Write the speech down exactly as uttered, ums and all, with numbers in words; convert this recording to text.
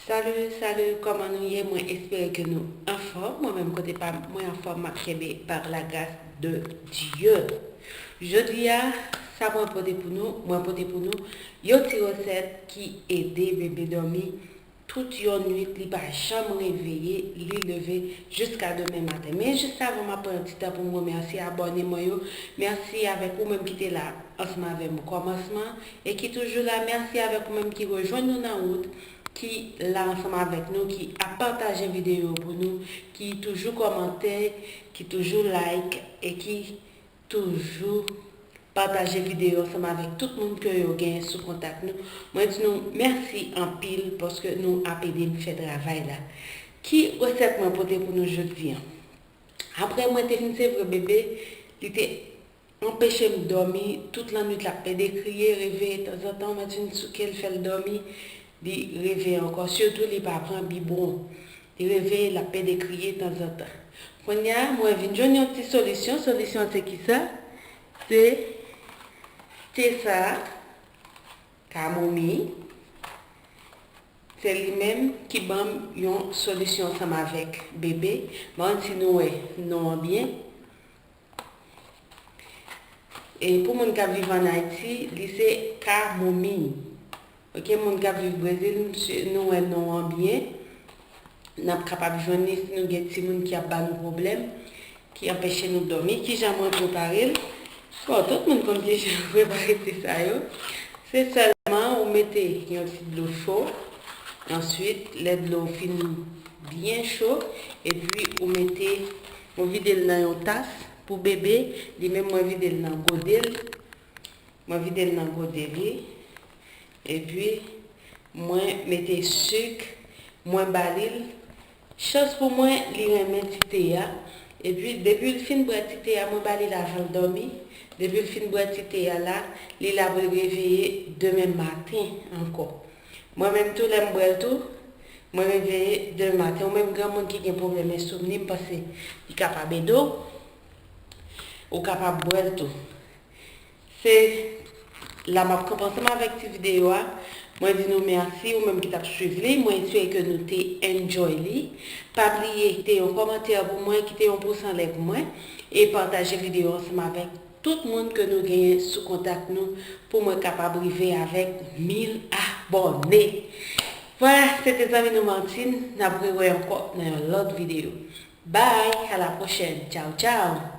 Salut, salut, kòman nou ye? Mwen espere ke nou anfòm. Mwen menm kote pa m, mwen anfòm, m ap kenbe par la grâce de Dieu. Jodi a, sa mwen pote pou nou, mwen pote pou nou yon ti resèt ki ede bebe dòmi tout yon nwit, li pa janm reveye, li leve jiska demen maten. Men jis avan, m ap pran yon ti tan pou m remèsye abòne mwen yo. Mèsi avèk ou menm ki te la ansanm avè m okòmansman e ki toujou la. Mèsi avèk ou menm ki rejwenn nou nan wout, ki la ansanm avèk nou, ki ap pataje videyo pou nou, ki toujou kòmante, ki toujou like e ki toujou pataje videyo ansanm avèk tout moun ke yo genyen sou kontak nou. Mwen di nou mèsi anpil paske nou ap ede m fè travay la. Ki resèt mwen pote pou nou jodi a? Apre mwen te fin sevre bebe, li te anpeche m dòmi. Tout lannwit l ap pede kriye, reveye tanzantan. Mwen di n souke l, fè l dòmi, li reveye ankò. Sitou li pa pran bibwon. Li reveye, l ap pede kriye tanzantan. Kounye a, mwen vin jwenn yon ti solisyon. Solisyon se kisa? Se te sa a, kamomiy. Se li menm ki ban m yon solisyon ansanm avèk bebe. Ban m si nou wè non an byen. E pou moun k ap viv ann Ayiti, li se kamomiy. Oke, moun k ap viv Brezil, misye, nou wè non an byen. N ap kapab jwenn li si nou gen timoun ki ap ba nou pwoblèm, ki anpeche nou dòmi. Kijan mwen prepare l? Bon, tout moun konn kijan prepare ti sa yo. Se sèlman ou mete yon ti dlo cho. Answit, lè dlo fin byen cho, epi ou mete, ou vide l nan yon tas pou bebe, li menm mwen vide l nan gode l. Mwen vide l nan gode li. Epi, mwen mete sik, mwen ba li l. Chans pou mwen, li renmen ti te a. Epi, depi l fin bwè ti te a, mwen ba li l avan l dòmi. Depi l fin bwè ti te a la, li la pou l reveye demen maten ankò. Mwen menm tou, lè m bwè l tou, mwen reveye demen maten. Ou menm granmoun ki gen pwoblèm ensomni, m panse li kapab ede w. Ou kapab bwè l tou. Se la m ap kanpe ansanm avèk ti videyo a. Mwen di nou mèsi, ou menm ki t ap swiv li. Mwen espere ke nou te enjoy li. Pa bliye kite yon kòmantè pou mwen, kite yon pous anlè pou mwen, e pataje videyo ansanm avèk tout moun ke nou genyen sou kontak nou pou mwen kapab rive avèk mil abòne. Vwala, se te zanmi nou Martine. N ap rewè ankò nan yon lòt videyo. Bye, à la prochaine. Tchao, tchao.